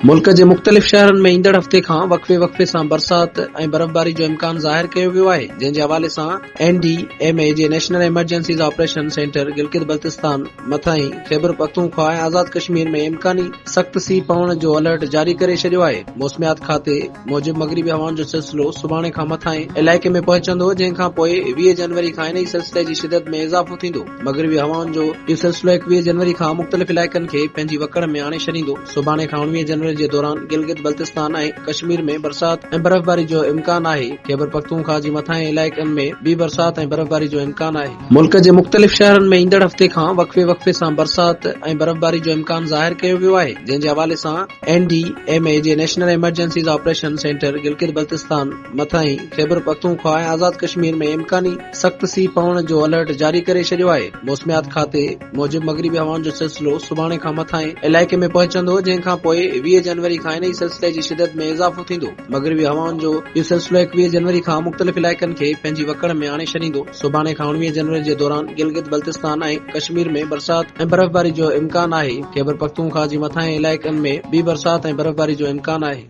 ملڪ جي مختلف شهرن ۾ ايندڙ هفتي کان وقفي وقفي سان برسات ۽ برفباري جو امڪان ظاهر ڪيو ويو آهي جنهن جي حوالي سان اين ڊي ايم اي جي national emergencies operation centre Gilgit Baltistan, مٿانهين خيبرپختونخوا ۽ آزاد ڪشمير ۾ امڪاني سخت سيء پوڻ جو الرٽ جاري ڪري ڇڏيو آهي. موسميات کاتي موجب مغربي هوائن جو سلسلو سڀاڻي کان مٿانهين علائقي ۾ پهچندو جنهن کان پوء 20 جنوري کان انهي سلسلي جي شدت ۾ اضافو ٿيندو. مغربي هوائن جو اهو سلسلو 21 جنوري کان مختلف علائقن کي پنهنجي وڪڙ ۾ آڻي ڇڏيندو. سڀاڻي کان 19 جنوري جي دوران گلگت بلتستان ۽ ڪشمير ۾ برسات ۽ برفباري جو امڪان آهي. خيبرپختونخوا جي مٿانهين علائقن ۾ به برسات ۽ برفباري جو امڪان آهي. ملڪ جي مختلف شهرن ۾ ايندڙ هفتي کان وقفي وقفي سان برسات ۽ برفباري جو امڪان ظاهر ڪيو ويو آهي جنهن جي حوالي سان اين ڊي ايم اي جي national emergencies operation centre Gilgit Baltistan, مٿانهين خيبرپختونخوا ۽ آزاد ڪشمير ۾ امڪاني سخت سيء پوڻ جو الرٽ جاري ڪري ڇڏيو آهي. موسميات کاتي موجب مغربي هوائن جو سلسلو سڀاڻي کان مٿانهين علائقي ۾ پهچندو جنهن کان پوء 20 جنوري کان انهي سلسلي جي شدت ۾ اضافو ٿيندو. مغربي هوائن جو اهو سلسلو 21 جنوري کان مختلف علائقن کي پنهنجي وڪڙ ۾ آڻي ڇڏيندو. سڀاڻي کان 19 جنوري جي دوران گلگت بلتستان ۽ ڪشمير ۾ برسات ۽ برفباري جو امڪان آهي. خيبرپختونخوا جي مٿانهين علائقن ۾ به برسات ۽ برفباري جو امڪان آهي.